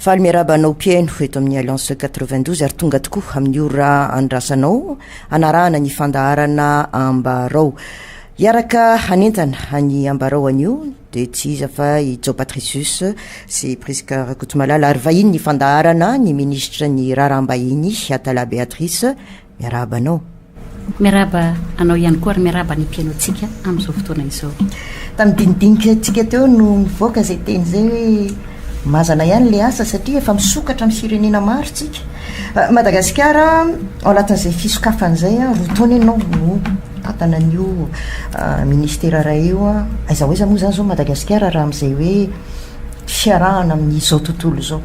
Faly miarahaba anao mpihaino eto amin'ny Alliance 92 ary tonga tokoa amin'ny ora andrasanao hanarahana ny fandaharana Ambarao. Hiaraka hanentana ny Ambarao anio dia tsy iza fa i Joe Patricius sy Prisca Rakotomalala ary vahiny ny fandaharana ny minisitra ny raharaham-bahiny Atala Béatrice. Miarahaba anao. Miarahaba anao ihany koa ary miarahaba ny mpihaino antsika amin'izao fotoana izao. Tamin'ny dinidinika antsika teo no nivoaka izay teny izay hoe mazana ihany ilay asa satria efa misokatra amin'ny firenena maro tsika. Ah, Madagasikara ao anatin'izay fisokafana izay, roa taona ianao no mitantana an'io ah, ministera iray io. Aiza ho aiza moa izany izao Madagasikara raha amin'izay hoe fiarahana amin'izao tontolo izao?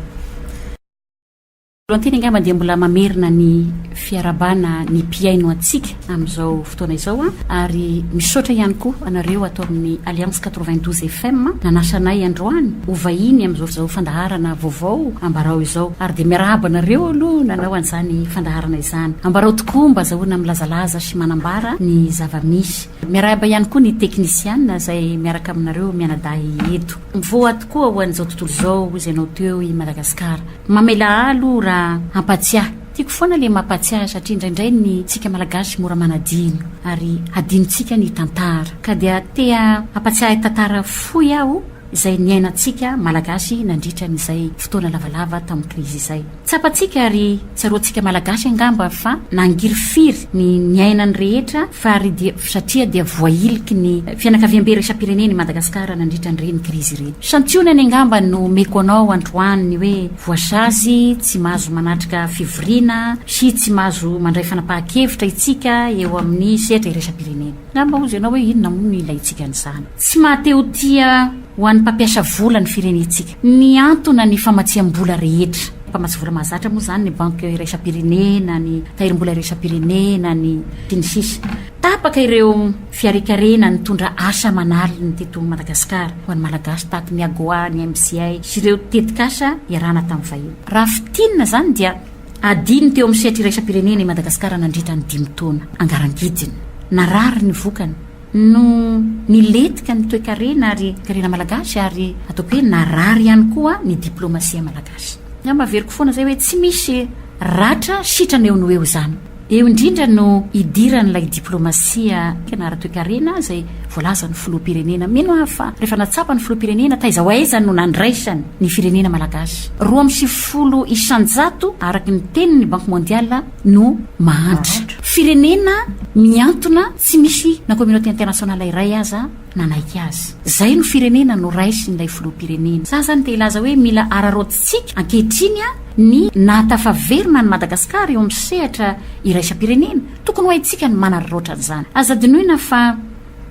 Voalohany teny angamba dia mbola mamerina ny fiarahabana ny mpihaino antsika amin'izao fotoana izao ary misaotra ihany koa anareo ato amin'ny Alliance 92 FM nanasa anay androany ho vahiny amin'izao fandaharana vaovao Ambarao izao ary dia miarahaba anareo aloha nanao an'izany fandaharana izany. Ambarao tokoa mba azahoana milazalaza sy manambara ny zava-misy. Miarahaba ihany koa ny teknisiana izay miaraka aminareo mianadahy eto. Mivoha tokoa ho an'izao tontolo izao hoy izay nao teo i Madagasikara. Mamelà ahy aloha raha hampatsiahy. Tiako foana le mampatsiahy satria indraindray ny tsika malagasy mora manadino ary hadinontsika ny tantara. Ka dia te hampatsiahy tantara fohy aho izay niainantsika malagasy nandritra an'izay fotoana lavalava tamin'ny krizy izay. Tsapantsika ary tsaroantsika malagasy angamba fa nangirifiry ny niainany rehetra fa ary dia satria dia voahiliky ny fianakaviambe iraisam-pirenena i Madagasikara nandritra an'ireny krizy ireny. Santionany angamba no omeko anao androany ny hoe voasazy tsy mahazo manatrika fivoriana sy tsy mahazo mandray fanapahan-kevitra itsika eo amin'ny sehatra iraisam-pirenena. Angamba hozy ianao hoe inona moa no ilaintsika an'izany? Tsy maha-te ho tia ho an'ny mpampiasa vola ny firenentsika. Mihantona ny famatsiam-bola rehetra. Mpamatsy vola mahazatra moa izany ny banky iraisam-pirenena, ny tahirim-bola iraisam-pirenena, ny sy ny sisa. Tapaka ireo fiarikarena nitondra asa aman'aliny teto Madagasikara ho an'ny Malagasy tahaka ny AGOA, ny MCA sy ireo tetikasa iarahana tamin'ny vahiny. Raha fintinina izany dia adino teo amin'ny sehatra iraisam-pirenena i Madagasikara nandritra ny dimy taona. Angarangidina. Narary ny vokany. No nilentika ny toekarena ary karena malagasy ary ataoko hoe narary ihany koa ny diplomasia malagasy. Angamba averiko foana izay hoe tsy misy ratra sitrana eo no eo izany. Eo indrindra no idiran'ilay diplomasia na ara-toekarena izay voalazan'ny filoham-pirenena. Mino aho fa rehefa nahatsapa ny filoham-pirenena taiza ho aiza no nandraisany ny firenena malagasy. 92% araka ny tenin'ny Banque mondiale no mahantra. Firenena mihantona tsy misy na communauté internationale iray aza nanaiky azy. Zay no firenena noraisin'ilay filoham-pirenena. Za zany te hilaza hoe mila araraotintsika ankehitriny ny nahatafaverina an'i Madagasikara eo amin'ny sehatra iraisam-pirenena. Tokony ho haintsika ny manararaotra an'izany. Aza adinoina fa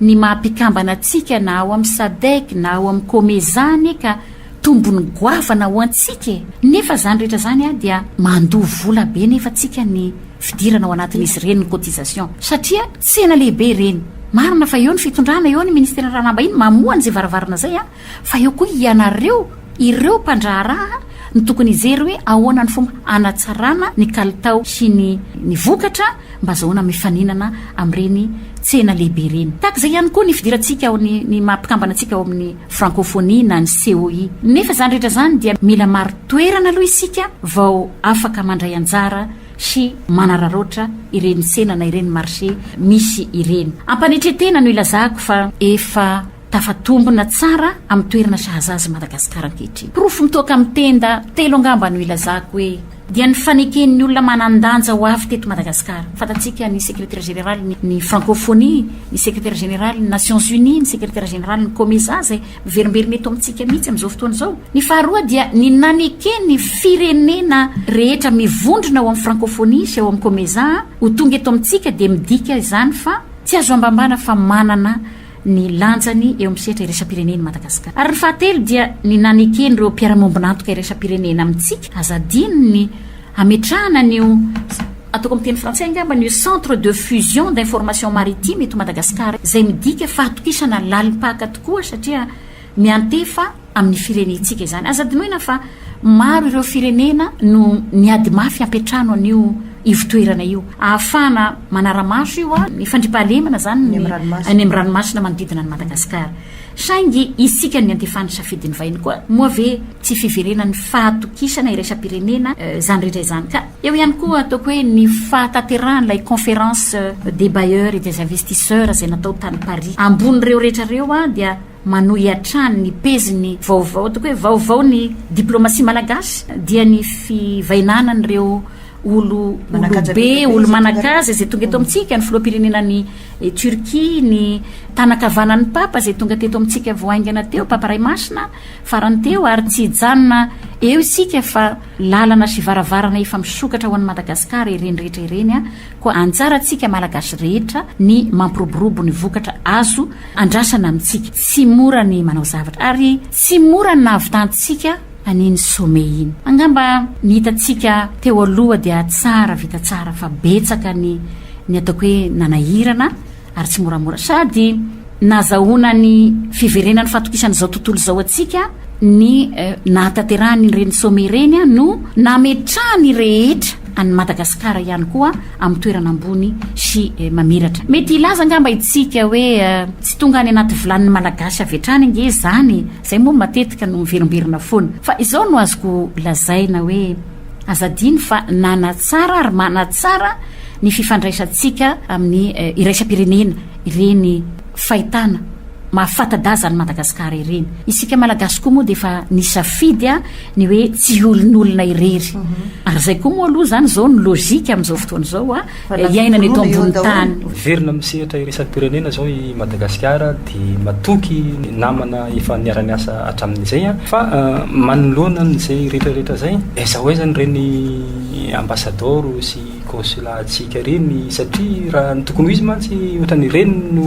ny maha mpikambana antsika na ao amin'ny Sadec na ao amin'ny Comesa anie ka tombony goavana ho antsika e! Nefa izany rehetra izany dia mandoa vola be nefa tsika ny fidirana ao anatin'izy ireny ny cotisation satria tsena lehibe ireny. Marina fa eo ny fitondrana, eo ny ministeran'ny raharaham-bahiny mamoha an'izay varavarana izay an, fa eo koa ianareo ireo mpandraharaha no tokony hijery hoe ahoana ny fomba hanatsarana ny kalitao sy ny ny vokatra mba azahoana mifaninana amin'ireny tsena lehibe ireny. Tahaka izay ihany koa ny fidirantsika ao ny ny maha mpikambana antsika ao amin'ny Frankôfônia na ny COI. Nefa izany rehetra izany dia mila marin-toerana aloha isika vao afaka mandray anjara sy manararaotra ireny tsena na ireny marché misy ireny. Ampanetren-tena no ilazako fa efa tafatombina tsara amin'ny toerana sahaza azy Madagasikara ankehitriny. Porofo mitoaka amin'ny tenda telo angamba no ilazako hoe dia ny faneken'ny olona manan-danja ho avy teto Madagasikara. Fantatsika ny Secrétaire Général ny Francophonie, ny Secrétaire Général ny Nations Unies, ny Secrétaire Général ny Comesa izay miverimberina eto amintsika mihitsy amin'izao fotoana izao. Ny faharoa dia ny naneken'ny firenena rehetra mivondrona ao amin'ny Francophonie sy ao amin'ny Comesa ho tonga eto amintsika dia midika izany fa tsy azo ambambana fa manana ny lanjany eo amin'ny sehatra iraisam-pirenena i Madagasikara. Ary ny fahatelo dia ny naneken'ireo mpiara-miombon'antoka iraisam-pirenena amintsika, aza adino ny hametrahana an'io, ataoko amin'ny teny frantsay angamba, ny centre de fusion d'information maritime eto Madagasikara, izay midika fahatokisana lalim-paka tokoa satria miantefa amin'ny firenentsika izany. Aza adinoina fa maro ireo firenena no niady mafy hampiantrano an'io ivotoerana io. Ahafahana manara-maso io ny fandriampahalemana izany ny any amin'ny ranomasina manodidina an'i Madagasikara. Saingy isika no niantefan'ny safidin'ny vahiny koa moa ve tsy fiverenan'ny fahatokisana iraisam-pirenena izany rehetra izany? Ka eo ihany koa ataoko hoe ny fahatanterahan'ilay conférence des bailleurs et des investisseurs izay natao tany Paris. Ambonin'ireo rehetra ireo dia manohy hatrany ny pejiny vaovao, ataoko hoe vaovao ny diplomasia malagasy dia ny fivainanan'ireo olo olobe, olo manan-kaja izay tonga eto amintsika, ny filoham-pirenenan'i Turquie, ny tanan-kavanan'ny Papa izay tonga teto amintsika vao haingana teo, Papa Ray Masina farany teo, ary tsy hijanona eo isika fa lalana sy varavarana efa misokatra ho an'i Madagasikara ireny rehetra ireny, koa anjarantsika Malagasy rehetra ny mampiroborobo ny vokatra azo andrasana amintsika. Tsy mora ny manao zavatra ary tsy mora ny nahavitantsika an'iny sommet iny. Angamba ny hitantsika teo aloha dia tsara vita tsara fa betsaka ny ny ataoko hoe nanahirana ary tsy moramora. Sady nazahoana ny fiverenan'ny fahatokisan'izao tontolo izao antsika ny nahatanterahany ireny sommet ireny no nametrahany rehetra an'i Madagasikara ihany koa amin'ny toerana ambony sy mamiratra. Mety hilaza angamba itsika hoe tsy tonga any anaty vilanin'ny Malagasy avy hatrany ange izany e! Izay moa matetika no miverimberina foana. Fa izao no azoko lazaina hoe aza adino fa nanatsara ary manatsara ny fifandraisantsika amin'ny iraisam-pirenena ireny fahitana mahafata-daza an'i Madagasikara ireny. Isika Malagasy koa moa dia efa nisafidy ny hoe tsy hiolonolona irery. Ary izay koa moa aloha izany izao no lojika amin'izao fotoana izao iainana eto ambony tany. Miverina amin'ny sehatra iraisam-pirenena izao i Madagasikara dia matoky ny namana efa niara-niasa hatramin'izay fa manoloana an'izay rehetra rehetra izay, aiza ho aiza ireny ambasadaoro sy consulat antsika ireny satria raha ny tokony ho izy mantsy ohatran'ireny no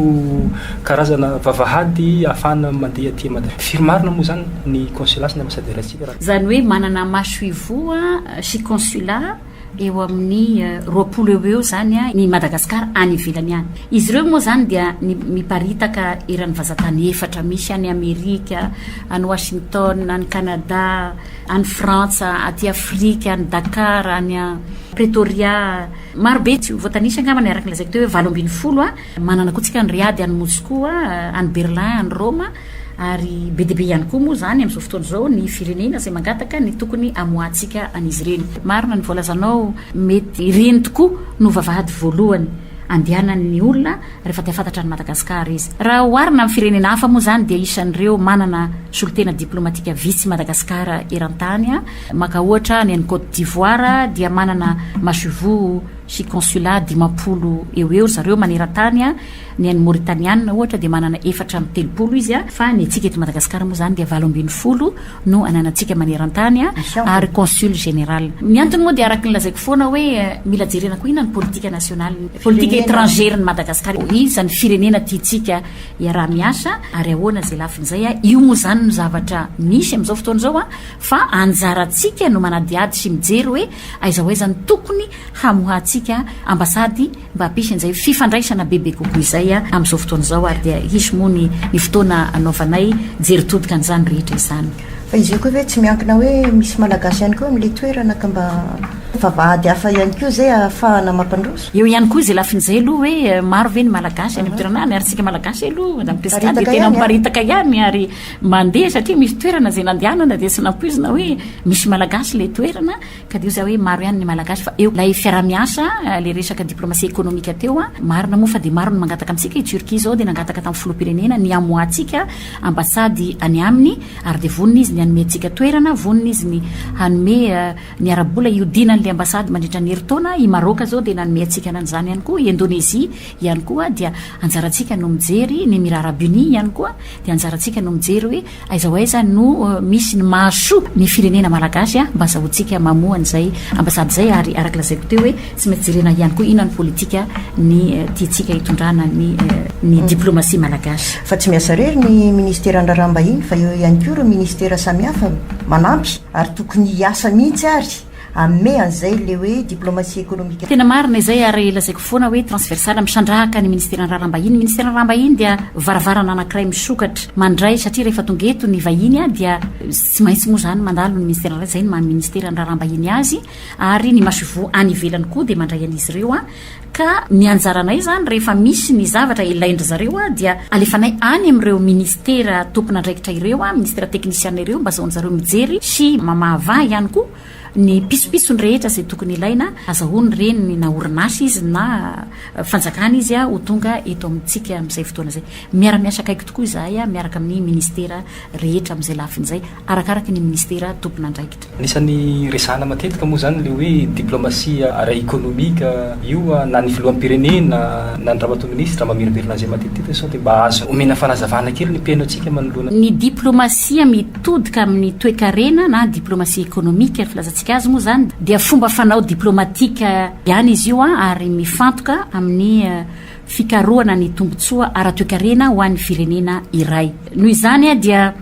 karazana vavahady ahafahana mandeha aty Madagasikara. Firy marina moa izany ny consulat sy ny ambassadeur antsika raha. Izany hoe manana masoivoho sy consulat eo amin'ny 20 eo ho eo izany ny Madagascar any ivelany any. Izy ireo moa izany dia ny miparitaka eran'ny vazantany efatra misy any Amerika, any Washington, any Canada, any Frantsa, aty Afrika, any Dakar, any Pretoria. Maro be tsy ho voatanisa angamba ny araka ny lazaiko teo hoe 18. Manana koa tsika any Riyadh, any Moscou, any Berlin, any Roma. Ary be dia be ihany koa moa izany amin'izao fotoana izao ny firenena izay mangataka ny tokony hamoahantsika an'izy ireny. Marina ny voalazanao, mety ireny tokoa no vavahady voalohany andehanan'ny olona rehefa te hahafantatra an'i Madagasikara izy. Raha oharina amin'ny firenena hafa moa izany dia isan'ireo manana solontena diplomatika vitsy Madagasikara eran-tany. Maka ohatra ny any Côte d'Ivoire dia manana masoivoho sy consulat 50 eo ho eo ry zareo maneran-tany. Ny an'ny Mauritaniana ohatra dia manana 34 izy fa ny antsika eto Madagasikara moa izany dia 18 no ananantsika maneran-tany ary consul général. Ny antony moa dia araka ny lazaiko foana hoe mila jerena koa inona ny politique nationale, politique étrangère ny Madagasikara, iza ny firenena tiantsika hiaraha-miasa ary ahoana izay lafiny izay. Io moa izany no zavatra misy amin'izao fotoana izao fa anjarantsika no manadihady sy mijery hoe aiza ho aiza no tokony hamoahantsika ambasady mba hampisy an'izay fifandraisana bebe kokoa izay amin'izao fotoana izao ary dia hisy moa ny ny fotoana hanaovanay jery todika an'izany rehetra izany. Fa izy io koa ve tsy miankina hoe misy Malagasy ihany koa amin'ilay toerana ka mba vavahady hafa ihany koa izay ahafahana mampandroso? Eo ihany koa izay lafiny izay aloha hoe maro ve ny Malagasy any amin'ny toerana any ary isika Malagasy aloha Madame Prisca dia tena miparitaka ihany ary mandeha satria misy toerana izay nandehanana dia tsy nampoizina hoe misy Malagasy ilay toerana. Ka dia hoy za hoe maro ihany ny Malagasy fa eo ilay fiaraha-miasa, ilay resaka diplomatie économique teo an, marina moa fa dia maro ny mangataka amintsika, i Turquie izao dia nangataka tamin'ny filoham-pirenena ny hamoahantsika ambasady any aminy ary dia vonona izy ny hanome antsika toerana, vonona izy ny hanome ny ara-bola hiodinan'ilay ambasady mandritra ny herintaona, i Maroc izao dia nanome antsika an'izany ihany koa, i Indonésie ihany koa dia anjarantsika no mijery, ny Emirats Arabes Unis ihany koa dia anjarantsika no mijery hoe Aiza ho aiza no misy ny mahasoa ny firenena malagasy mba azahoantsika mamoha an'izay ambasady izay ary araka lazaiko teo hoe tsy maintsy jerena ihany koa inona ny politika ny tiantsika hitondrana ny ny diplomatie malagasy. Fa tsy miasa irery ny ministeran'ny raharaham-bahiny fa eo ihany koa ireo ministera samihafa manampy ary tokony hiasa mihitsy ary. Hanome an'izay ilay hoe diplomatie économique. Tena marina izay ary lazaiko foana hoe transversale misandrahaka ny ministeran'ny raharaham-bahiny. Ny ministeran'ny raharaham-bahiny dia varavarana anankiray misokatra mandray satria rehefa tonga eto ny vahiny dia tsy maintsy moa izany mandalo ny ministeran'ny izay no maha ministeran'ny raharaham-bahiny azy ary ny masoivoho any ivelany koa dia mandray an'izy ireo ka ny anjaranay izany rehefa misy ny zavatra ilain-dry zareo dia alefanay any amin'ireo ministera tompon'andraikitra ireo, ministera teknisiana ireo mba azahoan-dry zareo mijery sy mamahavaha ihany koa ny pitsopitsony rehetra izay tokony ilaina azahoan'ireny na orinasa izy na fanjakana izy ho tonga eto amintsika amin'izay fotoana izay. Miara-miasa akaiky tokoa izahay miaraka amin'ny ministera rehetra amin'izay lafiny izay arakaraky ny ministera tompon'andraikitra. Anisan'ny resahana matetika moa izany ilay hoe diplomasia ara-ekonomika io na ny filoham-pirenena na ny ramatoa minisitra mamerimberina an'izay matetitetika sao dia mba azo omena fanazavana kely ny mpihaino antsika manoloana. Ny diplomasia mitodika amin'ny toekarena na diplomasia ekonomika filazantsika azy moa izany dia fomba fanao diplomatika ihany izy io ary mifantoka amin'ny fikarohana ny tombontsoa ara-toekarena ho an'ny firenena iray. Noho izany dia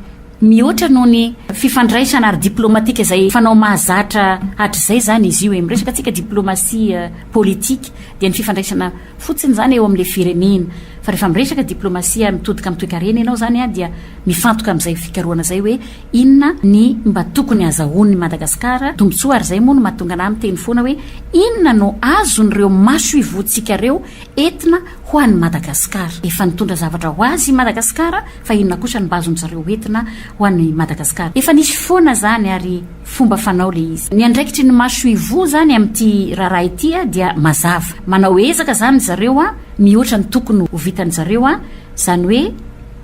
mihoatra noho ny fifandraisana ara-diplomatika izay fanao mahazatra hatrizay izany izy io e. Miresaka antsika diplomasia politika dia ny fifandraisana fotsiny izany eo amin'ilay firenena. Fa rehefa miresaka diplomasia mitodika amin'ny toekarena ianao izany dia mifantoka amin'izay fikarohana izay hoe inona ny mba tokony hazahoan'i Madagasikara tombontsoa ary izay moa no mahatonga anah miteny foana hoe inona no azon'ireo masoivohontsika ireo entina ho an'i Madagasikara. Efa nitondra zavatra ho azy i Madagasikara fa inona kosa no mba azon-dry zareo entina ho an'i Madagasikara. Efa nisy foana izany ary fomba fanao ilay izy. Ny andraikitry ny masoivoho izany amin'ity raharaha ity dia mazava. Manao ezaka izany ry zareo mihoatra ny tokony ho vitan-dry zareo, izany hoe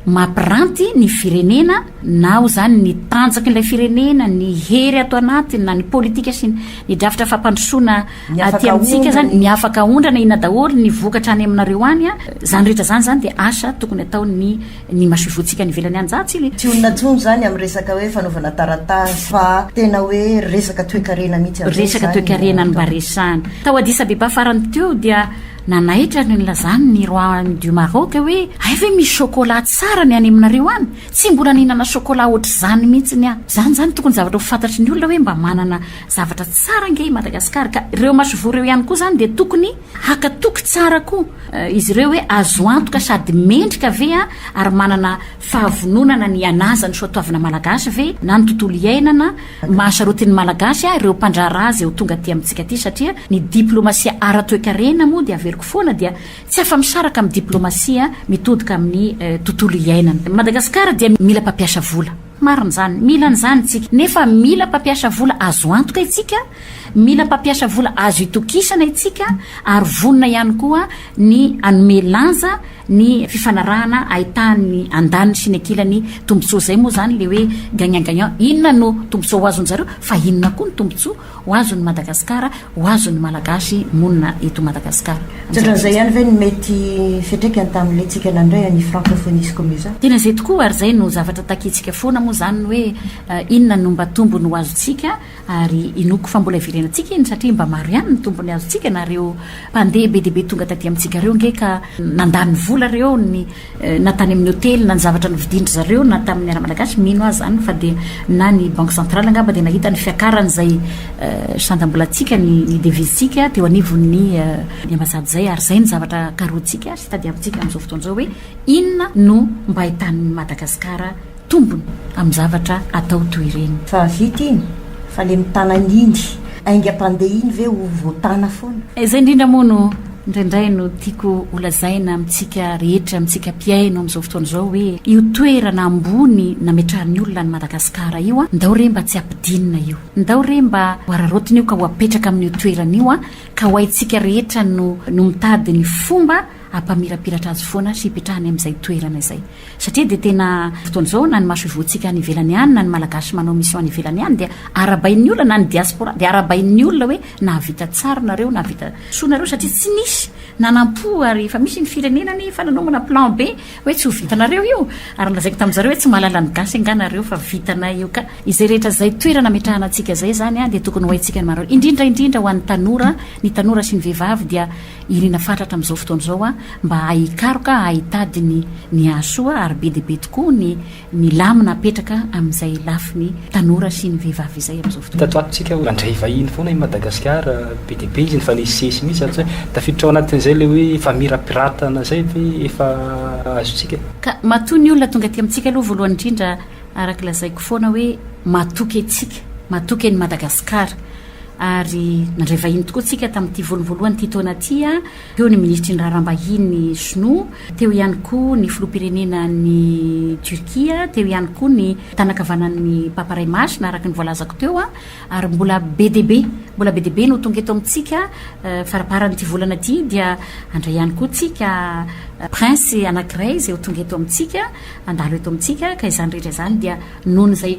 mampiranty ny firenena na ho izany ny tanjak'ilay firenena, ny hery ato anatiny na ny politika sy ny drafitra fampandrosoana aty amintsika izany, ny afaka aondrana inona daholo ny vokatra any aminareo any, izany rehetra izany izany dia asa tokony ataon'ny ny masoivohontsika any ivelany any. Za tsy le. Tsy olona intsony izany amin'ny resaka hoe fanaovana taratasy fa tena hoe resaka toekarena mihitsy amin'izay izany. Resaka toekarena no mba resahana. Tao Addis Abeba farany teo dia Nanaitra ny nilazany ny roi du Maroc hoe, hay ve misy chocolat tsara ny any aminareo any? Tsy mbola nihinana chocolat ohatr'izany mihitsiny aho. Izany izany tokony zavatra ho fantatry ny olona hoe mba manana zavatra tsara ange i Madagasikara ka ireo masoivoho ireo ihany koa izany dia tokony haka toky tsara koa izy ireo hoe azo antoka sady mendrika ve ary manana fahavononana ny hanaja ny soatoavina malagasy ve na ny tontolo iainana Mahasarotiny ny Malagasy ireo mpandraharaha izay ho tonga aty amintsika aty satria ny diplomasia ara-toekarena moa dia averiko foana dia tsy afa-misaraka amin'ny diplomasia mitodika amin'ny tontolo iainana. Madagasikara dia mila mpampiasa vola. Marina izany. Mila an'izany isika. Nefa mila mpampiasa vola azo antoka isika, mila mpampiasa vola azo itokisana isika ary vonona ihany koa ny hanome lanja ny fifanarahana ahitan'ny andaniny sy ny ankilany tombotsoa izay moa izany le hoe gagnant gagnant inona no tombotsoa ho azon zareo fa inona koa ny tombotsoa ho azon'i Madagasikara ho azon'ny Malagasy monina eto Madagasikara. Tsy ohatran'izay ihany ve no mety fiantraikany tamin'ilay tsika nandray an'i Francophonie sy Comesa? Tena izay tokoa ary izay no zavatra takintsika foana moa izany ny hoe inona no mba tombony ho azontsika Ary inoako fa mbola hiverenantsika iny satria mba maro ihany ny tombony azontsika na ireo mpandeha be dia be tonga taty amintsika ireo ange ka nandany vola ireo ny na tany amin'ny hotely na ny zavatra novidian-dry zareo na tamin'ny ara-malagasy mino aho izany fa dia na ny banque centrale angamba dia nahita ny fiakaran'izay sandam-bolantsika ny ny devise-tsika teo anivon'ny ny ambasady izay ary izay ny zavatra karohintsika sy tadiavintsika amin'izao fotoana izao hoe inona no mba ahitan'i Madagasikara tombony amin'ny zavatra atao toy ireny. Fa vita iny, fa le mitana an'iny haingam-pandeha iny ve ho voatana foana? Izay indrindra moa no indraindray no tiako holazaina amintsika rehetra, amintsika mpihaino amin'izao fotoana izao hoe io toerana ambony nametrahan'ny olona an'i Madagasikara io, ndao re mba tsy hampidinina io. Ndao re mba ho araraotina io ka ho apetraka amin'io toerana io ka ho haintsika rehetra no no mitady ny fomba hampamirapiratra azy foana sy hipetrahany amin'izay toerana izay. Satria dia tena fotoana izao na ny masoivohontsika any ivelany any na ny Malagasy manao mission any ivelany any dia arahabain'ny olona na ny diaspora dia arahabain'ny olona hoe nahavita tsara nareo, nahavita soa nareo satria tsy nisy nanampo ary efa misy ny firenena anie efa nanomana plan B hoe tsy ho vitanareo io ary nolazaiko tamin'izareo hoe tsy mahalala ny gasy angaha nareo fa vitanay io ka izay rehetra izay toerana ametrahana antsika izay izany dia tokony ho haintsika ny manao indrindra indrindra ho an'ny tanora, ny tanora sy ny vehivavy dia irina fatratra amin'izao fotoana izao. mba hahay hikaroka, hahay hitady ny ny hahasoa ary be dia be tokoa ny ny lamina apetraka amin'izay lafiny tanora sy ny vehivavy izay amin'izao fotoana. Tato ato tsika mandray vahiny foana i Madagasikara, be dia be izy nifanesisesy mihitsy ary tsy hoe tafiditra ao anatin'izay ilay hoe famirapiratana izay ve efa azontsika? Ka matoa ny olona tonga aty amintsika aloha voalohany indrindra araka lazaiko foana hoe matoky antsika, matoky an'i Madagasikara ary nandray vahiny tokoa tsika tamin'ity voalohany voalohany ity taona ity, teo ny minisitry ny raharaham-bahiny sinoa, teo ihany koa ny filoham-pirenena ny Turquie, teo ihany koa ny tanan-kavanan'ny Papa Ray Masina araka ny voalazako teo ary mbola be dia be, mbola be dia be no tonga eto amintsika faramparan'ity volana ity dia handray ihany koa tsika prince anankiray izay ho tonga eto amintsika. Handalo eto amintsika ka izany rehetra izany dia noho izay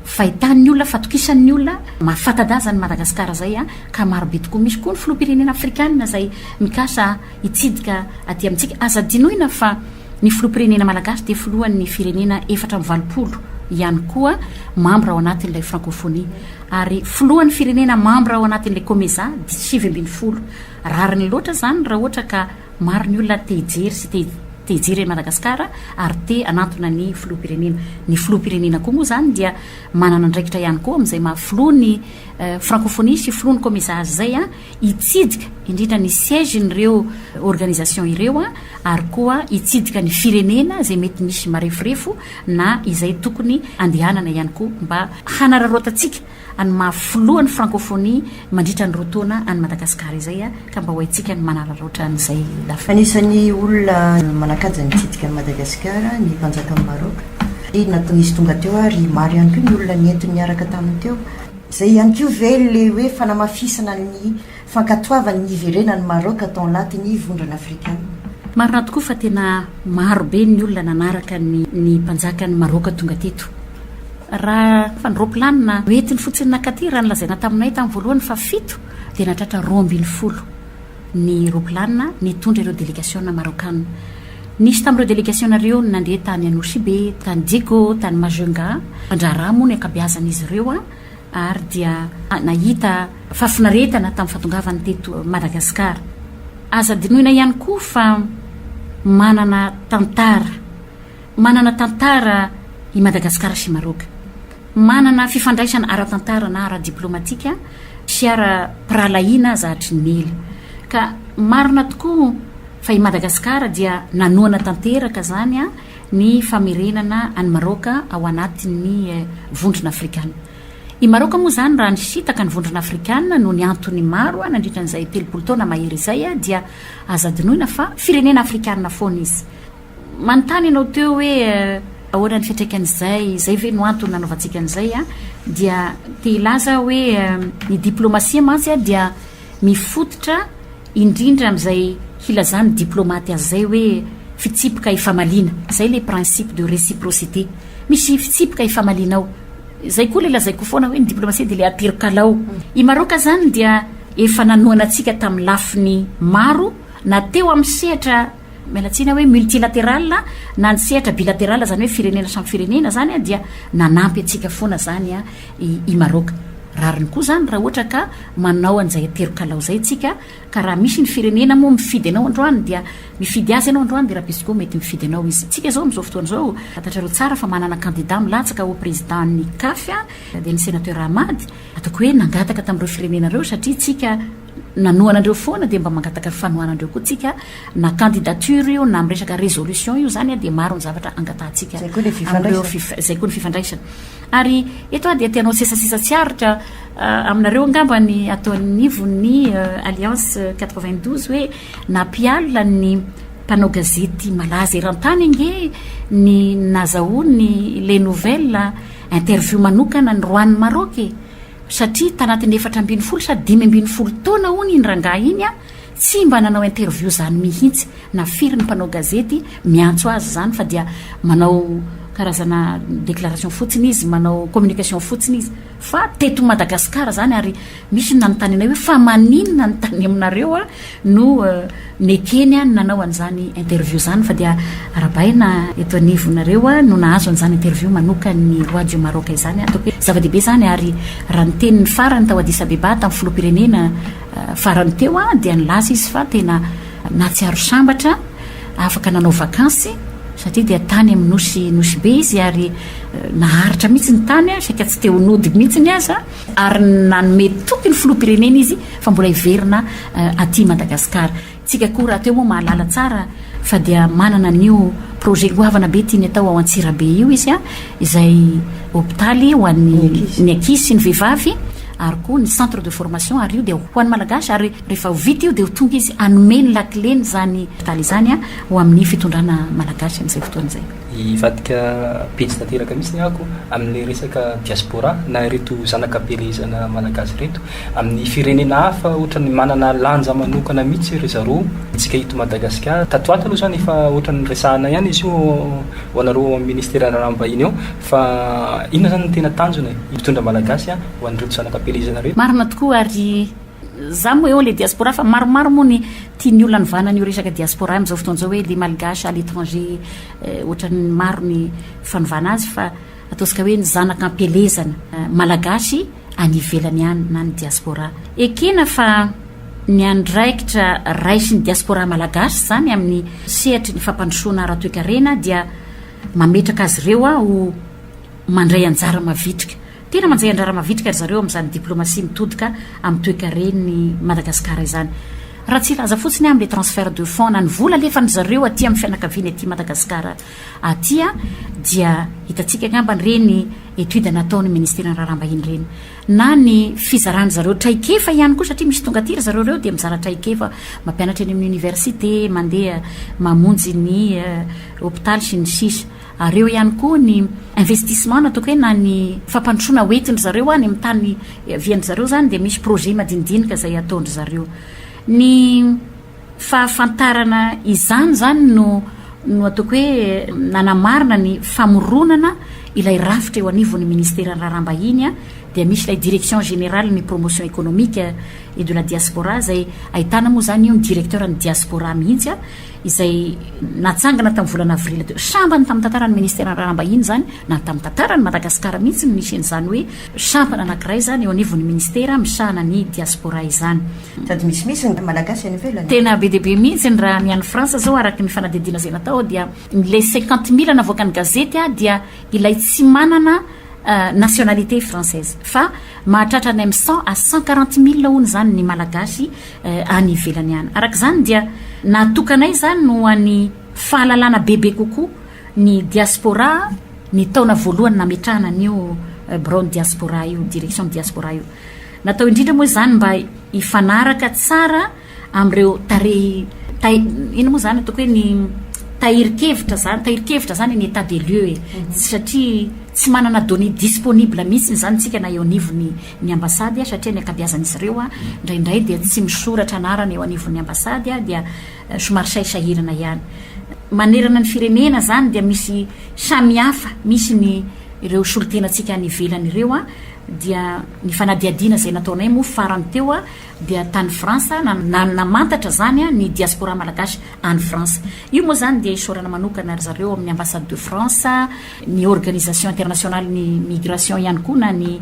fahitan'ny olona, fatokisan'ny olona, mahafanta-daza an'i Madagasikara izay ka marobe tokoa. Misy koa ny filoham-pirenena afrikanina izay mikasa hitsidika aty amintsika. Aza adinoina fa ny filoham-pirenena malagasy dia filohan'ny firenena 84 ihany koa mambra ao anatin'ilay francophonie ary filohan'ny firenena mambra ao anatin'ilay Comesa dia 19. Rariny loatra izany raha ohatra ka Maro ny olona te hijery sy te te hijery an'i Madagasikara ary te hanantona ny filoham-pirenena. Ny filoham-pirenena koa moa izany dia manana andraikitra ihany koa amin'izay maha filoha ny francophonie sy filoha ny Comesa azy izay hitsidika indrindra ny siège-n'ireo organisation ireo ary koa hitsidika ny firenena izay mety misy mareforefo na izay tokony handehanana ihany koa mba hanararaotantsika any maha filoha ny francophonie mandritra ny 2 taona any Madagasikara izay ka mba ho haintsika ny manararaotra an'izay lafiny. Anisan'ny olona manan-kaja nitsidika an'i Madagasikara ny mpanjakan'i Maroc. Nisy tonga teo ary maro ihany koa ny olona nentiny niaraka taminy teo. Izay ihany koa ve ilay hoe fanamafisana ny fankatoavany ny hiverenan'i Maroc tao anatin'ny Vondrona Afrikana? Marina tokoa fa tena maro be ny olona nanaraka ny ny mpanjakan'i Maroc tonga teto. Raha fa ny roaplanina noentiny fotsiny nankaty, raha nolazaina taminay tamin'ny voalohany fa fito dia nahatratra 12 ny roaplanina nitondra ireo delegasiona maraokana. Nisy tamin'ireo delegasiona ireo ny nandeha tany Anosibe, tany Diego, tany Majunga. Mpandraharaha moa ny ankabeazan'izy ireo ary dia nahita fahafinaretana tamin'ny fahatongavany teto Madagasikara. Aza adinoina ihany koa fa manana tantara. Manana tantara i Madagasikara sy Maroka. Manana fifandraisana ara-tantara na ara-diplomatika sy ara-pirahalahiana aza hatry ny ela. Ka marina tokoa fa i Madagasikara dia nanohana tanteraka izany ny famerenana an'i Maroka ao anatin'ny Vondrona Afrikana. I Maroka moa izany raha nisintaka ny Vondrona Afrikana noho ny antony maro nandritra an'izay 30 taona mahery izay dia aza adinoina fa firenena afrikanina foana izy. Manontany ianao teo hoe ahoana ny fiantraikan'izay, izay ve no antony nanaovantsika an'izay a? Dia te hilaza aho hoe ny diplomasia mantsy dia mifototra indrindra amin'izay hilazan'ny diplomaty azy izay hoe fitsipika ifamaliana. Izay ilay principe de réciprocité. Misy fitsipika ifamaliana ao. Izay koa ilay lazaiko foana hoe ny diplomasia dia ilay aterin-kalao. I Maroka izany dia efa nanohana antsika tamin'ny lafiny maro na teo amin'ny sehatra Miala tsiny aho hoe multilateral na ny sehatra bilateral izany hoe firenena samy firenena izany dia nanampy antsika foana izany i Maroc. Rariny koa izany raha ohatra ka manao an'izay aterokalao izay tsika ka raha misy ny firenena moa mifidy anao androany dia mifidy azy ianao androany dia rahampitso koa mety mifidy anao izy. Tsika izao amin'izao fotoana izao fantatrareo tsara fa manana candidat milatsaka ho président ny CAF dia ny sénateur Ahmad. Ataoko hoe nangataka tamin'ireo firenena ireo satria tsika nanohana andreo foana dia mba mangataka fanohanandreo koa tsika na candidature io na miresaka résolution io zany dia maro ny zavatra angatahantsika Zay koa le amin'ireo fifandraisana. fif- zay koa ny fifandraisana. Ary eto aho dia te hanao sesasesa tsy aritra aminareo angamba ny ato anivon'ny Alliance 92 hoe nampialona ny mpanao gazety malaza eran-tany ange ny nazahoany les nouvelles interview manokana ny roi ny Maroc e. Satria tanatin'ny 14 sa 15 taona hono iny rangahy iny tsy mba nanao interview zany mihitsy na firy ny mpanao gazety miantso azy zany fa dia manao karazana déclaration fotsiny izy, manao communication fotsiny izy fa teto Madagasikara zany ary misy ny nanontany anay hoe fa maninona ny tany aminareo no nekeny ny nanao an'izany interview zany fa dia arahabaina eto anivonareo no nahazo an'izany interview manokan'ny roi du Maroc izany. Ataoko hoe zava-dehibe izany ary raha ny teniny farany tao Addis Abeba tamin'ny filoham-pirenena farany teo dia nilaza izy fa tena nahatsiaro sambatra. afaka nanao vakansy satria dia tany amin'ny nosy Nosy Be izy ary naharitra mihitsy ny tany, saika tsy te ho nody mihitsy aza, ary nanome toky ny filoham-pirenena izy fa mbola hiverina aty Madagasikara. Tsika koa rahateo moa mahalala tsara fa dia manana an'io projet goavana be tiany atao ao Antsirabe io izy izay hopitaly ho an'ny ny ankizy sy ny vehivavy ary koa ny centre de formation ary io dia ho an'ny Malagasy ary rehefa ho vita io dia ho tonga izy hanome ny lakileny izany hopitaly izany ho amin'ny fitondrana Malagasy amin'izay fotoana izay. Hivadika pejy tanteraka mihitsy ny ako amin'ilay resaka diaspora na ireto zanaka am-pielezana Malagasy ireto. Amin'ny firenena hafa ohatran'ny manana lanja manokana mihitsy ry zareo antsika eto Madagasikara. Tato ato aloha izany efa ohatran'ny resahana ihany izy io ho anareo ao amin'ny ministeran'ny raharaham-bahiny ao fa inona izany no tena tanjona e? Mpitondra malagasy ho an'ireto zanaka am-pielezana ireto. Marina tokoa ary za moa eo le diaspora fa maromaro moa ny tian'ny olona anovana an'io resaka diaspora amin'izao fotoana izao hoe les malgaches à l'étranger ohatran'ny maro ny fanovana azy fa ataontsika hoe ny zanaka am-pielezana malagasy any ivelany any na ny diaspora. Ekena fa ny andraikitra raisin'ny diaspora malagasy izany amin'ny sehatry ny fampandrosoana ara-toekarena dia mametraka azy ireo ho mandray anjara mavitrika. Tena mandray anjara mavitrika ry zareo amin'izany diplomasia mitodika amin'ny toekaren'i Madagasikara izany. Raha tsy hilaza fotsiny aho amin'ilay transfert de fonds na ny vola alefan-dry zareo aty amin'ny fianakaviany aty Madagasikara aty dia hitantsika angamba ireny étude nataon'ny ministeran'ny raharaham-bahiny ireny na ny fizaran-dry zareo traikefa ihany koa satria misy tonga aty ry zareo ireo dia mizara traikefa mampianatra eny amin'ny université, mandeha mamonjy ny hopitaly sy ny sisa ary eo ihany koa ny investissement na ataoko hoe na ny fampandrosoana hoentin-dry zareo any amin'ny tany iavian-dry zareo izany dia misy projet madinidinika izay ataon-dry zareo. Ny Fahafantarana izany izany no no ataoko hoe nanamarina ny famoronana ilay rafitra eo anivon'ny ministeran'ny raharaham-bahiny dia misy ilay direction générale ny promotion économique et de la diaspora izay ahitana moa izany io ny directeur ny diaspora mihitsy izay natsangana tamin'ny volana avril teo. Sambany tamin'ny tantaran'ny ministeran'ny raharaham-bahiny izany na tamin'ny tantaran'i Madagasikara mihitsy no nisy an'izany hoe sampana anankiray izany eo anivon'ny ministera misahana ny diaspora izany. Sady misimisy ny Malagasy any ivelany. Tena be dia be mihitsy ny raha ny any Frantsa zao araka ny fanadihadiana izay natao dia ilay 50 mille navoakan'ny gazety dia ilay tsy manana nationalité française fa mahatratra any amin'ny 100 à 140 mille hono izany ny Malagasy any ivelany any. Araka izany dia natokanay izany ho an'ny fahalalana bebe kokoa ny diaspora ny taona voalohany nametrahana an'io biraon'ny diaspora io, direction diaspora io. Natao indrindra moa izany mba hifanaraka tsara amin'ireo tarehy, tay, inona moa izany ataoko hoe ny tahirin-kevitra izany, tahirin-kevitra izany ny état des lieux e. Satria tsy manana données disponible mihitsy izany isika na eo anivon'ny ny ambassade satria ny ankabeazan'izy ireo indraindray dia tsy misoratra anarana eo anivon'ny ambassade dia somary sahisahirana ihany. Manerana ny firenena izany dia misy samihafa, misy ny ireo solontenantsika any ivelany ireo dia ny fanadihadiana izay nataonay moa farany teo dia tany France na namantatra izany ny diaspora malagasy any France. Io moa izany dia isaorana manokana ry zareo amin'ny ambassade de France, ny organisation internationale ny migration ihany koa na ny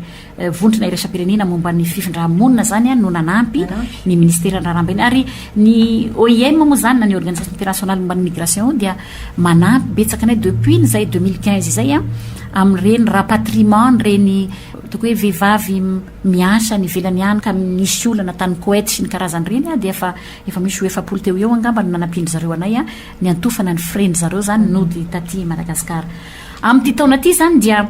vondrona iraisam-pirenena momba ny fifindra-monina izany no nanampy ny ministeran'ny raharaham-bahiny ary ny OIM moa izany na ny organisation internationale momba ny migration dia manampy betsaka anay depuis ny izay 2015 izay amin'ireny rapatriement ireny ataoko hoe vehivavy miasa any ivelany any ka nisy olana tany Koety sy ny karazany ireny dia efa efa misy ho 40 teo eo angamba no nanampian-dry zareo anay niantofana ny frais-ndry zareo izany nody taty Madagasikara. Amin'ity taona ity izany dia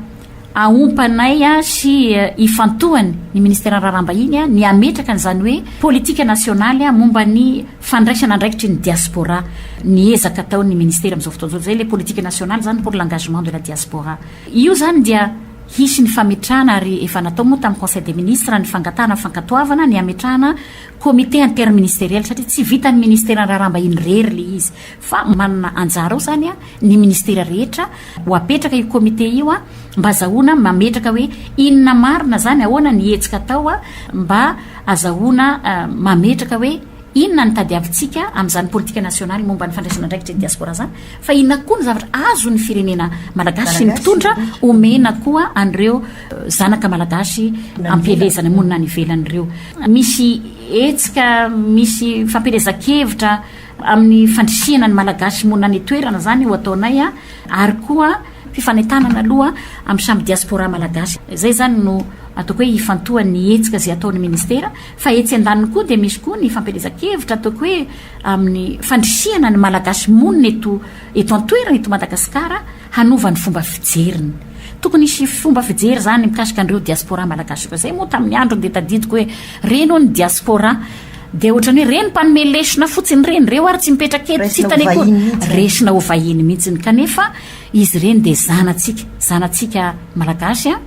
ahompanay sy ifantohany ny ministeran'ny raharaham-bahiny ny hametraka an'izany hoe politika nasionaly momba ny fandraisana andraikitry ny diaspora ny ezaka ataon'ny ministera amin'izao fotoana izao. Izay ilay politika nasionaly izany pour l'engagement de la diaspora. Io izany dia hisy ny fametrahana ary efa natao moa tamin'ny conseil des ministres ny fangatahana fankatoavana ny hametrahana comité interministériel satria tsy vitan'ny ministeran'ny raharaham-bahiny irery ilay izy fa manana anjara ao izany ny ministera rehetra. Ho apetraka io comité io mba azahoana mametraka hoe inona marina izany, ahoana ny hetsika atao mba azahoana mametraka hoe inona ny tadiavintsika amin'izany politika nasionaly momba ny fandraisana andraikitra ny diaspora izany, fa inona koa ny zavatra azon'ny firenena malagasy sy ny mpitondra omena koa an'ireo zanaka malagasy ampielezana monina any ivelany ireo. Misy. hetsika misy fampielezan-kevitra amin'ny fandrisihana ny Malagasy monina any an-toerana izany ho ataonay ary koa fifanentanana aloha amin'ny samy diaspora malagasy. Izay izany no ataoko hoe ifantohan'ny hetsika izay ataon'ny ministera fa etsy andaniny koa dia misy koa ny fampielezan-kevitra ataoko hoe amin'ny fandrisihana ny Malagasy monina eto eto an-toerana eto Madagasikara hanova ny fomba fijeriny. Tokony hisy fomba fijery izany mikasika an'ireo diaspora malagasy ireo. Izay moa tamin'ny androny dia tadidiko hoe reny hono ny diaspora dia ohatran'ny hoe reny mpanome lesona fotsiny ireny, ireo ary tsy mipetraka eto, tsy hitany akory. Raisina ho vahiny mihitsy. Kanefa izy ireny dia zanatsika, zanatsika malagasy an.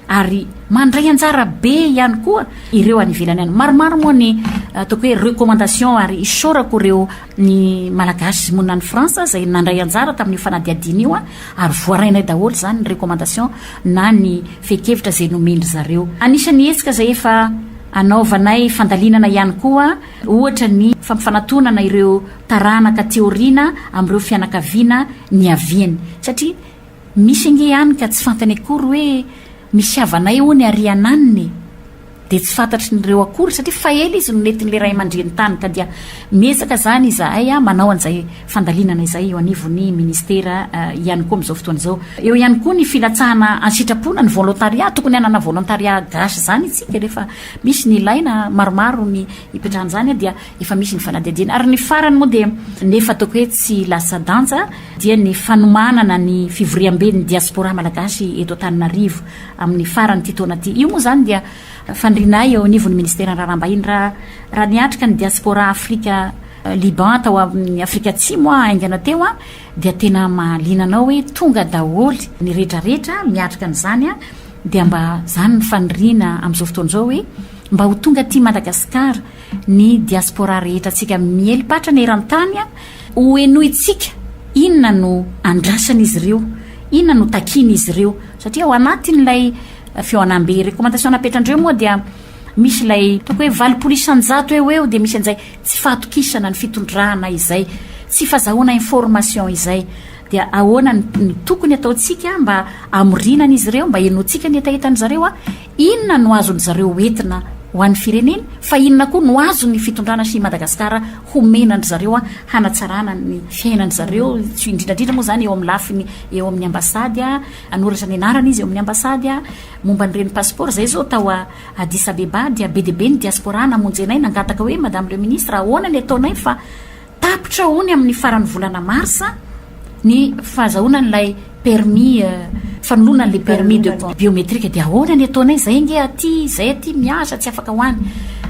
Ary mandray anjara be ihany koa ireo any ivelany any. Maromaro moa ny ataoko hoe recommandation ary isaorako ireo ny Malagasy monina any France izay nandray anjara tamin'io fanadihadiana io ary voarainay daholo izany ny recommandation na ny fehin-kevitra izay nomen-dry zareo. Anisan'ny hetsika izay efa anaovanay fandalinana ihany koa ohatra ny fampifanatonana ireo taranaka aty aoriana amin'ireo fianakaviana niaviany satria Misy ange any ka tsy fantany akory hoe misy havanay hono ary ananona e! Dia tsy fantatry ny ireo akory satria fa ela izy no nentin'ilay ray aman-dreny tany ka dia miezaka izany izahay manao an'izay fandalinana izay eo anivon'ny ministera ihany koa amin'izao fotoana izao. Eo ihany koa ny filatsahana an-sitrapo na ny volontariat, tokony hanana volontariat gasy izany isika rehefa misy ny ilaina, maromaro ny ipetrahan'izany dia efa misy ny fanadihadiana. Ary ny farany moa dia nefa ataoko hoe tsy lasa-danja dia ny fanomanana ny fivoriamben'ny diaspora malagasy eto Antananarivo amin'ny faran'ity taona ity. Io moa izany dia fanirianay eo anivon'ny ministeran'ny raharaham-bahiny raha raha niatrika ny diaspora Afrika Liban tao amin'ny Afrika Atsimo aho haingana teo dia tena mahaliana anao hoe tonga daholo ny rehetrarehetra miatrika an'izany dia mba izany ny faniriana amin'izao fotoana izao hoe mba ho tonga aty Madagasikara ny diaspora rehetra antsika miely patrana eran-tany ho henointsika inona no andrasan'izy ireo, inona no takian'izy ireo satria ao anatin'ilay fihaonambe recommandation napetrandreo moa dia misy ilay ataoko hoe 80% eo ho eo dia misy an'izay tsy fahatokisana ny fitondrana izay, tsy fazahoana information izay dia ahoana no tokony ataontsika mba hamoriana an'izy ireo, mba henointsika ny hetahetan'izy ireo. Inona no azon-dry zareo hoentina ho an'ny fireneny fa inona koa no azon'ny fitondrana sy i Madagasikara homena an-dry zareo hanatsarana ny fiainan-dry zareo, indrindra indrindra moa izany eo amin'ny lafiny eo amin'ny ambasady, hanoratra ny anarany izy eo amin'ny ambasady, momba an'ireny passeport, izay izao tao Addis Abeba dia be dia be ny diaspora namonjy anay nangataka hoe Madame le Ministre ahoana ny ataonay fa Tapitra hono amin'ny faran'ny volana marsa ny fahazahoana an'ilay permis fanoloana an'ilay permis de biométrique dia ahoana ny ataonay zay ange aty zay aty miasa tsy afaka ho any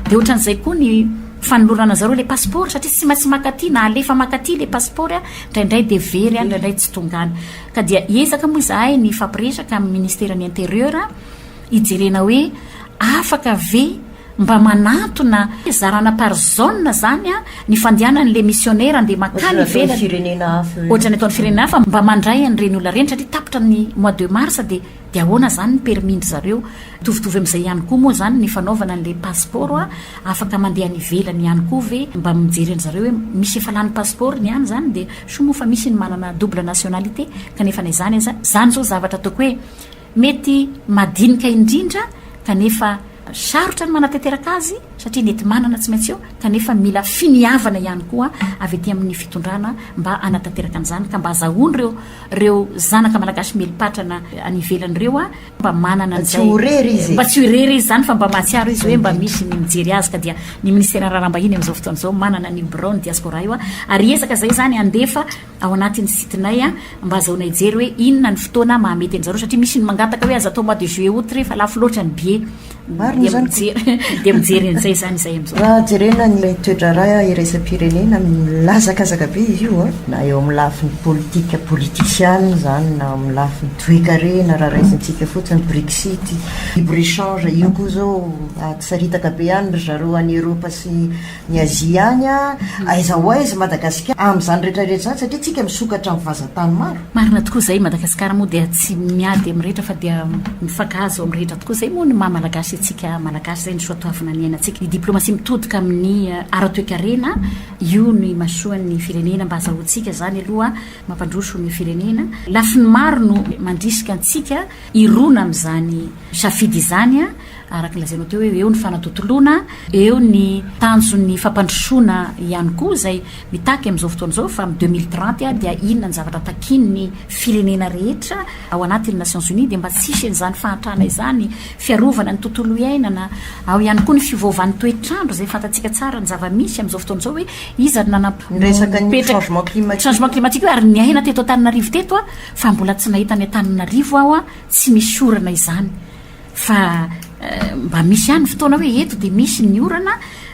dia ohatran'izay koa ny fanolorana zareo ilay passeport satria tsy maintsy maka aty na alefa maka aty ilay passeport a indraindray dia very any indraindray tsy tonga any ka dia hiezaka moa izahay ny hifampiresaka amin'ny ministeran'ny intérieur hijerena hoe afaka ve Mba manantona zarana par zone zany an ny fandehanan'le missionnaire andeha makany ivelany ohatrany ataon'ny firenena hafa mba mandray an'ireny olona ireny satria tapitra ny mois de mars dia dia ahoana zany ny permis-ndry zareo mitovitovy amin'izay ihany koa moa zany ny fanaovana an'le passeport a afaka mandeha any ivelany ihany koa ve mba mijery an-dry zareo hoe misy efa lany passeport ny any zany dia soa moa fa misy ny manana double nationalité kanefa na izany aza zany zao zavatra ataoko hoe Mety madinika indrindra kanefa sarotra ny manatanteraka azy satria ny enti-manana tsy maintsy eo kanefa mila finiavana ihany koa avy aty amin'ny fitondrana mba hanatanteraka an'izany ka mba azahoan'ireo ireo zanaka malagasy mieli-patrana any ivelany ireo mba manana an'izay Tsy ho irery izy e! Mba tsy ho irery izy izany fa mba mahatsiaro izy hoe mba misy ny mijery azy ka dia ny minisiteran'ny raharaham-bahiny amin'izao fotoana izao manana an'io biraon'ny diaspora io ary hiezaka izay izany handefa ao anatin'ny site-nay mba azahoana hijery hoe inona ny fotoana mahamety an'zareo satria misy ny mangataka hoe aza atao mois de juillet août re fa lafo loatra ny billet. Marina Dia izany ko. mijery dia mijery an'izay izany izay amin'izao. Raha jerena ny toe-draharaha iraisam-pirenena, mihazakazaka be izy io an, na eo amin'ny lafiny politika politisiana izany na amin'ny lafiny toekarena raha raisintsika fotsiny Brexit, libre échange, io koa izao ady saritaka be any ry zareo any Eropa sy Ny Azia any a, aiza ho aiza Madagasikara amin'izany rehetra rehetra izany satria tsika misokatra amin'ny vazan-tany maro. Marina tokoa izay, Madagasikara moa dia tsy miady amin'ny rehetra fa dia mifankahazo amin'ny rehetra tokoa, izay moa ny maha malagasy antsika malagasy, izay ny soatoavina niainantsika. Ny diplomasia mitodika amin'ny ara-toekarena, io no imasoan'ny firenena mba azahoantsika izany aloha mampandroso ny firenena. Lafiny maro no mandrisika antsika hirona amin'izany safidy izany. Araka ny lazainao teo hoe eo ny fanatontoloana, eo ny tanjon'ny fampandrosoana ihany koa izay mitaky amin'izao fotoana izao fa amin'ny 2030 dia inona ny zavatra takian'ny firenena rehetra ao anatin'ny Nations Unies dia mba tsy hisy an'izany fahantrana izany, fiarovana ny tontolo iainana, ao ihany koa ny fiovaovan'ny toetr'andro izay fantatsika tsara ny zava-misy amin'izao fotoana izao hoe iza no nanam-, Ny resaka ny nipetraka, changement climatique. Changement climatique io ary niaina teto Antananarivo teto aho fa mbola tsy nahita any Antananarivo aho tsy misy orana izany. Fa mba misy ihany fotoana hoe eto dia misy ny orana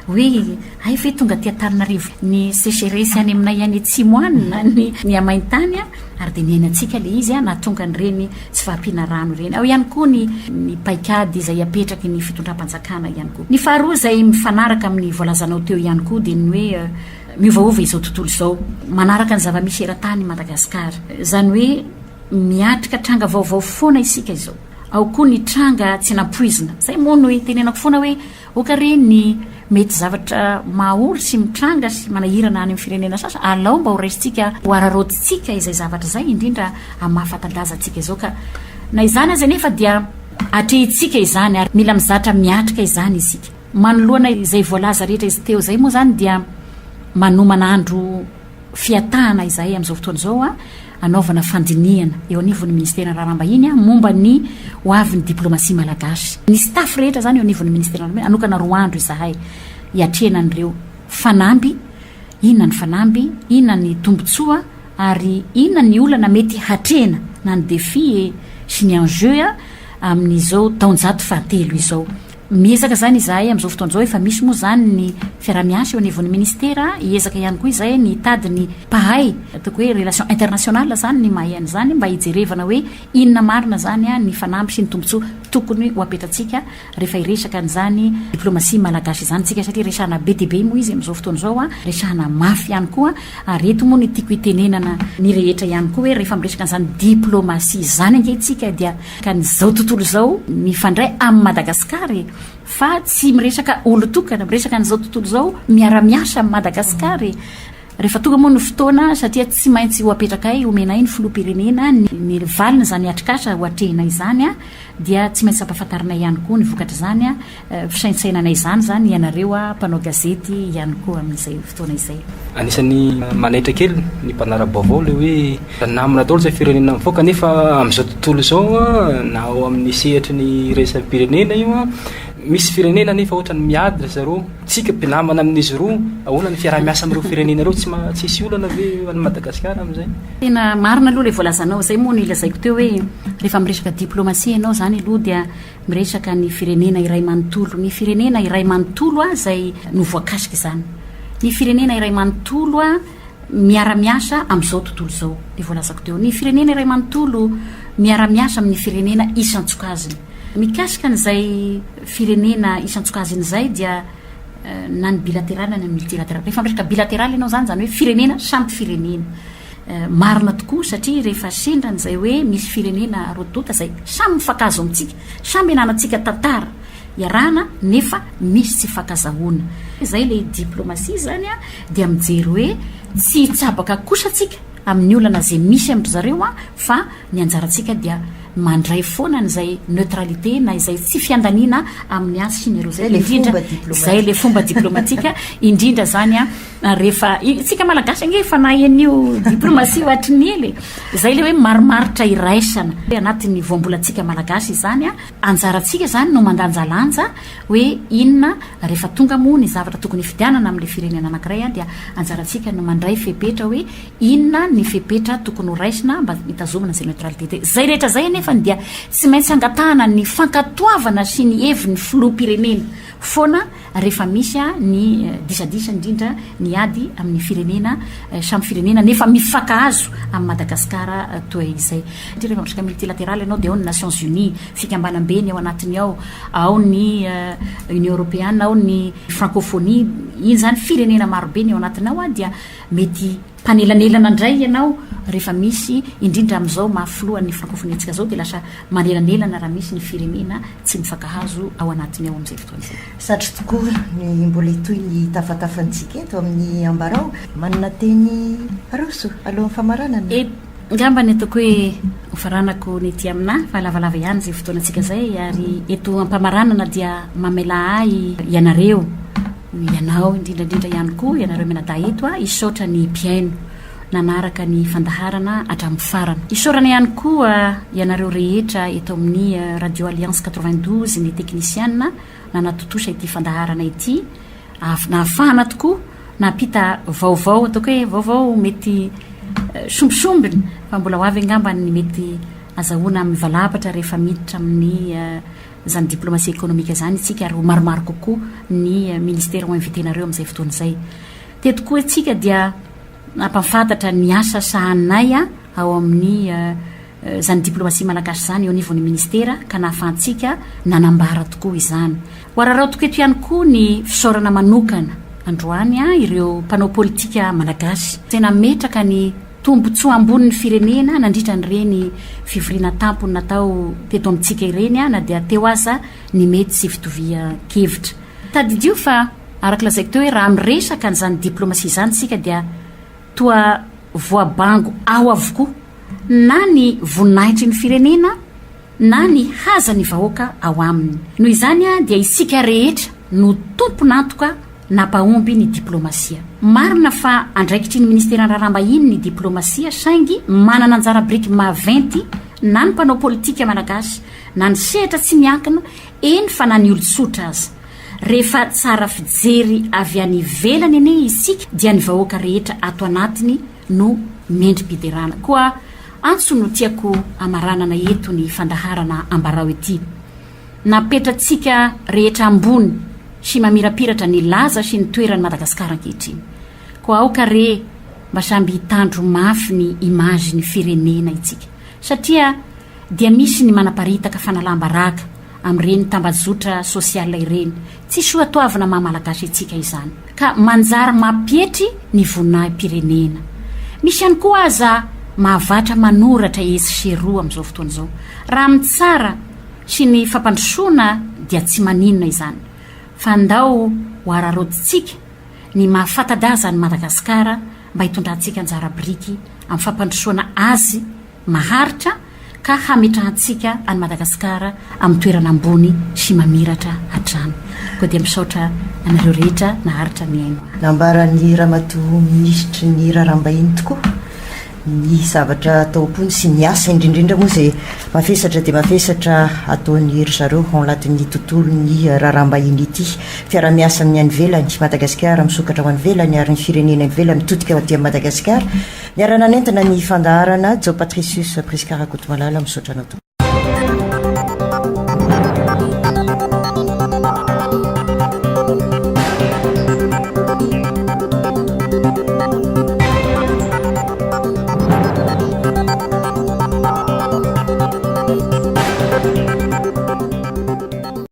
hoe hay ve tonga aty Antananarivo ny sécheresse any aminay any atsimo any na ny ny hamain-tany ary dia niainantsika ilay izy nahatonga an'ireny tsy fahampiana rano ireny. Ao ihany koa ny ny paikady izay apetraky ny fitondram-panjakana ihany koa. Ny faharoa izay mifanaraka amin'ny voalazanao teo ihany koa dia ny hoe miovaova izao tontolo izao manaraka ny zava-misy eran-tany i Madagasikara. Izany hoe miatrika tranga vaovao foana isika izao. Ao koa ny tranga tsy nampoizina. Zay moa no itenenako foana hoe oka re ny mety zavatra mahaory sy mitranga sy manahirana any amin'ny firenena sasany, alao mba ho raisintsika ho araraotintsika izay zavatra izay, indrindra amin'ny maha fanta-daza antsika izao. Ka na izany aza anefa dia atrehintsika izany ary mila mizatra miatrika izany isika. Manoloana izay voalaza rehetra izy teo izay moa izany dia manomana andro fiatahana izahay amin'izao fotoana izao hanaovana fandinihana eo anivon'ny Ministeran'ny Raharaham-bahiny momba ny ho avin'ny diplomasia malagasy. Ny staff rehetra izany eo anivon'ny Ministeran'ny Raharaham-bahiny, hanokana roa andro izahay hiatrehana an'ireo fanamby, inona ny fanamby, inona ny tombontsoa ary inona ny olana mety hatrehina na ny défi sy ny enjeu amin'izao taonjato fahatelo izao. Miezaka izany izahay amin'izao fotoana izao, efa misy moa izany ny fiaraha-miasa eo anivon'ny ministera, hiezaka ihany koa izahay ny hitady ny mpahay, ataoko hoe relation internationale izany ny mahay an'izany mba hijerevana hoe inona marina izany ny fanamby sy ny tombontsoa tokony ho apetratsika rehefa hiresaka an'izany diplomasia malagasy izany isika satria resahana be dia be moa izy amin'izao fotoana izao, resahana mafy ihany koa ary eto moa no tiako hitenenana ny rehetra ihany koa hoe rehefa miresaka an'izany diplomasia izany ange isika dia Ka ny zao tontolo izao mifandray amin'i Madagascar e! Fa tsy miresaka olon-tokana, miresaka an'izao tontolo izao miara-miasa amin'i Madagascar e! Rehefa tonga moa ny fotoana, satria tsy maintsy ho apetrakay, omenay ny filoham-pirenena ny valin'izany atrikasa ho atrehina izany, dia tsy maintsy ampahafantarinay ihany koa ny vokatr'izany fisaintsainana izany izany ianareo mpanao gazety ihany koa amin'izay fotoana izay. Anisan'ny manaitra kely ny mpanara-baovao ilay hoe namana daholo izay firenena mivoaka nefa amin'izao tontolo izao na ao amin'ny sehatry ny iraisam-pirenena io misy firenena nefa ohatran'ny miady ry zareo, tsika mpinamana amin'izy ireo, ahoana ny fiaraha-miasa amin'ireo firenena ireo, tsy tsisy olana ve any Madagasikara amin'izay? Tena marina aloha ilay voalazanao, izay moa no ilazaiko teo hoe rehefa miresaka diplomasia ianao izany aloha dia Miresaka ny firenena iray manontolo, ny firenena iray manontolo izay no voakasika izany. Ny firenena iray manontolo miara-miasa amin'izao tontolo izao, ilay voalazako teo. Ny firenena iray manontolo miara-miasa amin'ny firenena isan-tsokajiny. Mikasika an'izay firenena isan-tsokajiny izay dia na ny bilateral na ny multilateral. Rehefa miresaka bilateral ianao izany, izany hoe firenena samy firenena. Marina tokoa satria rehefa sendra an'izay hoe misy firenena roa tonta izay samy mifankahazo amintsika, samy ananantsika tantara iarahana nefa misy tsy fifankazahoana. Izay ilay diplomasia izany dia mijery hoe tsy hitsabaka kosa tsika amin'ny olana izay misy amin-dry zareo fa ny anjarantsika dia mandray foana an'izay neutralité na izay tsy fiandaniana amin'ny azy sy ny eroa izay indrindra izay ilay fomba diplomatika indrindra izany Rehefa, isika Malagasy ange efa nahay an'io diplomatie io hatry ny ela e. Izay ilay hoe marimaritra iraisana. Anatin'ny voambolantsika Malagasy izany, anjarantsika izany no mandanjalanja hoe inona, rehefa tonga moa ny zavatra tokony hifidianana amin'ilay firenena anankiray dia anjarantsika no mandray fepetra hoe inona ny fepetra tokony ho raisina mba hitazomana izay neutralité. Izay rehetra izay anefany dia tsy maintsy angatahana ny fankatoavana sy ny heviny filoham-pirenena foana rehefa misy ny disadisa indrindra ny ady amin'ny firenena samy firenena nefa mifankahazo amin'i Madagasikara toa izay. Satria rehefa miresaka multilatéral ianao dia ao ny Nations Unies, fikambanam-be ny ao anatiny ao, ao ny Union Européenne, ao ny Francophonie, iny izany firenena marobe ny ao anatiny ao dia mety Mpanelanelana indray ianao rehefa misy, indrindra amin'izao maha filohan'ny frankofonia antsika izao dia lasa manelanelana raha misy ny firenena tsy mifankahazo ao anatiny ao amin'izay fotoana izay. Satry tokoa ny mbola hitohy ny tafatafantsika eto amin'ny Ambarao. Manana teny aroso alohan'ny famaranana? Angamba ny ataoko hoe hofaranako ny ety aminà fa lavalava ihany izay fotoanantsika izay ary eto am-pamaranana dia mamelà ahy ianareo, ianao indrindra indrindra ihany koa ianareo mianadahy eto hisaotra ny mpihaino nanaraka ny fandaharana hatramin'ny farany. Isaorana ihany koa ianareo rehetra eto amin'ny Radio Alliance 92 ny teknisiana nanatontosa ity fandaharana ity nahafahana tokoa nampita vaovao ataoko hoe vaovao mety sombisombiny fa mbola ho avy angamba ny mety azahoana mivalapatra rehefa miditra amin'ny izany diplomatie économique izany isika ary ho maromaro kokoa ny ministera ho invité-nareo amin'izay fotoana izay. Teto koa isika dia nampahafantatra ny asa sahaninay ao amin'ny izany diplomasia malagasy izany eo anivon'ny ministera ka nahafahantsika nanambara tokoa izany. Ho araraotiko eto ihany koa ny fisaorana manokana androany ireo mpanao politika malagasy izay nametraka ny tombontsoa ambonin'ny firenena nandritra an'ireny fivoriana tampony natao teto amintsika ireny na dia teo aza ny mety tsy fitovian-kevitra. Tadidio fa araka lazaiko teo hoe raha miresaka an'izany diplomasia izany isika dia toa voabango ao avokoa na ny voninahitry ny firenena na ny haza ny vahoaka ao aminy. Noho izany dia isika rehetra no tompon'antoka nampahomby ny diplomasia. Marina fa andraikitry ny Ministeran'ny Raharaham-bahiny ny diplomasia saingy manana anjara biriky maventy na ny mpanao politika malagasy na ny sehatra tsy miankina, eny fa na ny olon-tsotra aza. Rehefa tsara fijery avy any ivelany anie isika dia ny vahoaka rehetra ato anatiny no mendri-piderana. Koa antso no tiako hamaranana eto ny fandaharana Ambarao ity. Napetratsika rehetra ambony sy mamirapiratra ny laza sy ny toeran'i Madagasikara ankehitriny. Koa aoka re mba samby hitandro mafy ny image ny firenena itsika. Satria dia misy ny manaparitaka fanalam-baraka amin'ireny tambajotra social ireny. Tsy soatoavina maha Malagasy antsika izany. Ka manjary mampietry ny voninahim-pirenena. Misy ihany koa aza mahavatra manoratra etsy sy eroa amin'izao fotoana izao. Raha amin'ny tsara sy ny fampandrosoana dia tsy maninona izany. Fa ndao ho araraotintsika ny maha fata-daza an'i Madagasikara mba hitondrantsika anjara biriky amin'ny fampandrosoana azy maharitra ka hametrahantsika an'i Madagasikara amin'ny toerana ambony sy mamiratra hatrany. Koa dia misaotra anareo rehetra naharitra nihaino ahy. Nambaran'ny Ramatoa Minisitry ny Raharaham-bahiny tokoa ny zavatra atao am-pony sy ny asa indrindra indrindra moa izay mavesatra dia mavesatra ataon'ny ry zareo ao anatin'ny tontolon'ny raharaham-bahiny ity. Fiaraha-miasa amin'ny any ivelany, Madagasikara misokatra ho any ivelany ary ny firenena any ivelany mitodika ho aty Madagasikara. Niara-nanentana ny fandaharana, Jao Patricius Prisca Rakotomalala, misaotra anao tompoko.